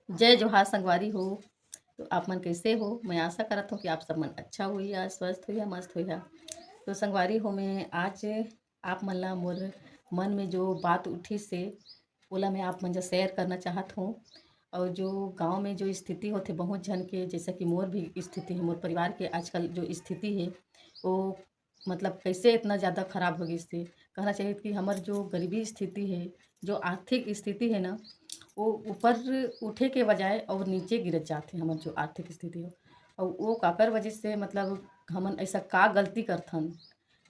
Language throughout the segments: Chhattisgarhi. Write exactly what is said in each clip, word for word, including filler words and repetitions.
जय जोहार संगवारी हो। तो आप मन कैसे हो? मैं आशा करत हूँ कि आप सब मन अच्छा होइहा, स्वस्थ होइहा, मस्त होइहा। तो संगवारी हो, मैं आज आप मन ला मोर मन में जो बात उठिस हे, ओला मैं आप मन ला share करना चाहत हूँ। और जो गाँव में जो स्थिति होथे बहुत झन के, जैसा कि मोर भी स्थिति है, मोर परिवार के आजकल जो स्थिति है, वो मतलब कैसे इतना ज़्यादा खराब हो गइस हे। कहना चाहिए कि हमर जो गरीबी स्थिति है, जो आर्थिक स्थिति है ना, वो ऊपर उठे के बजाय और नीचे गिरत जात हे हमर जो आर्थिक स्थिति हो। और वो काकर वजह से, मतलब हमन ऐसा का गलती करथन,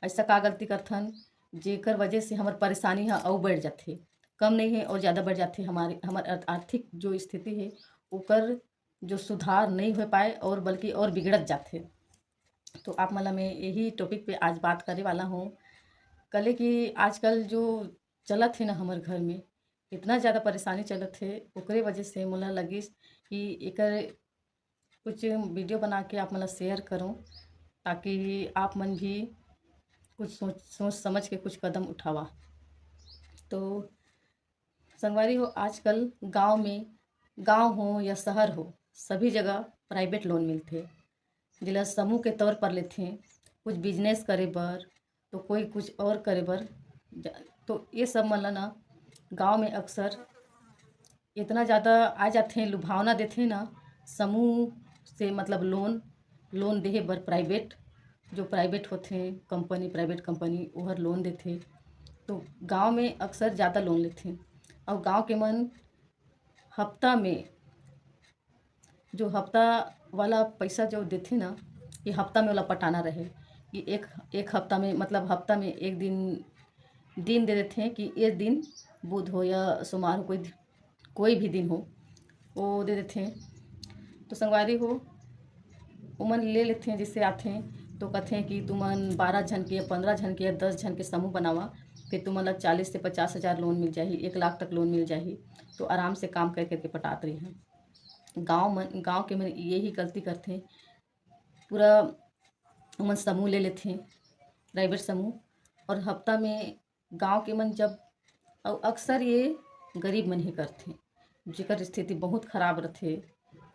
ऐसा का गलती करथन जेकर वजह से हमर परेशानी ह अउ बढ़ जाथे, कम नहीं है और ज़्यादा बढ़ जाथे। हमारे, हमर अर्थ-, आर्थिक जो स्थिति है, ओकर जो सुधार नहीं हो पाए और बल्कि और बिगड़त जाथे। तो आप मन ला मैं यही topic पे आज बात करे वाला हूँ। कले कि आजकल जो चलत हे ना हमर घर में, इतना ज़्यादा परेशानी चलत हे, ओकरे वजह से मोला लगिस कि एकर कुछ video बना के आप मन ला share करूँ, ताकि आप मन भी कुछ सोच, सोच समझ के कुछ कदम उठावा। तो संगवारी हो, आजकल गाँव में, गाँव हो या शहर हो, सभी जगह private loan मिलथे, जेला समूह के तौर पर लेथे, कुछ business करे बर, तो कोई कुछ और करे बर। जा-, तो ये सब मन ला ना गाँव में अक्सर इतना ज़्यादा आ जाथे, लुभावना देथे ना समूह से, मतलब loan, loan देहे बर private, जो private होथे company, private company, ओहर loan देथे, तो गाँव में अक्सर ज़्यादा loan लेथे। और गाँव के मन हफ्ता में, जो हफ्ता वाला पैसा जो देथे ना, कि हफ्ता में ओला पटाना रहे, कि एक, एक हफ्ता में, मतलब हफ्ता में एक दिन, दिन दे देथे कि ये दिन बुध हो या सोमवार हो, कोई, कोई भी दिन हो, वो दे देथे। तो संगवारी हो, ओमन ले लेथे, जैसे आथे तो कथे कि तुमन बारह झन के या पंद्रह झन के या दस झन के समूह बनावा, फिर तुमन ला चालीस से पचास हज़ार loan मिल जाही, एक लाख तक loan मिल जाही। तो आराम से काम कर करके पटात रही। गाँव मन, गाँव के मन यही गलती करथे, पूरा ओमन समूह ले लेथे, private समूह, और हफ्ता में गाँव के मन जब, अउ अक्सर ये गरीब मन ही करथे, जेकर स्थिति बहुत खराब रथे,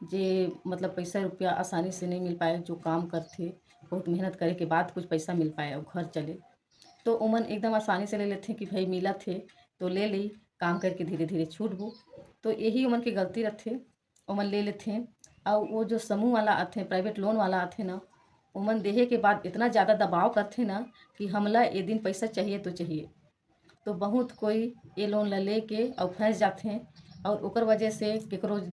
जे मतलब पैसा रुपया आसानी से नहीं मिल पाए, जो काम करथे, बहुत मेहनत करे के बाद कुछ पैसा मिल पाए और घर चले, तो ओमन एकदम आसानी से ले लेथे कि भाई मिलत हे तो ले ले, काम करके धीरे धीरे छूटबो। तो यही ओमन के गलती रथे, ओमन ले लेथे। और वो जो समूह वाला आथे, private loan वाला आथे ना, ओमन देहे के बाद इतना ज़्यादा दबाव करथे ना कि हमला ये दिन पैसा चाहिए तो चाहिए। तो बहुत कोई ये loan ला लेके और फंस जाथे, और ओकर वजह से केकरो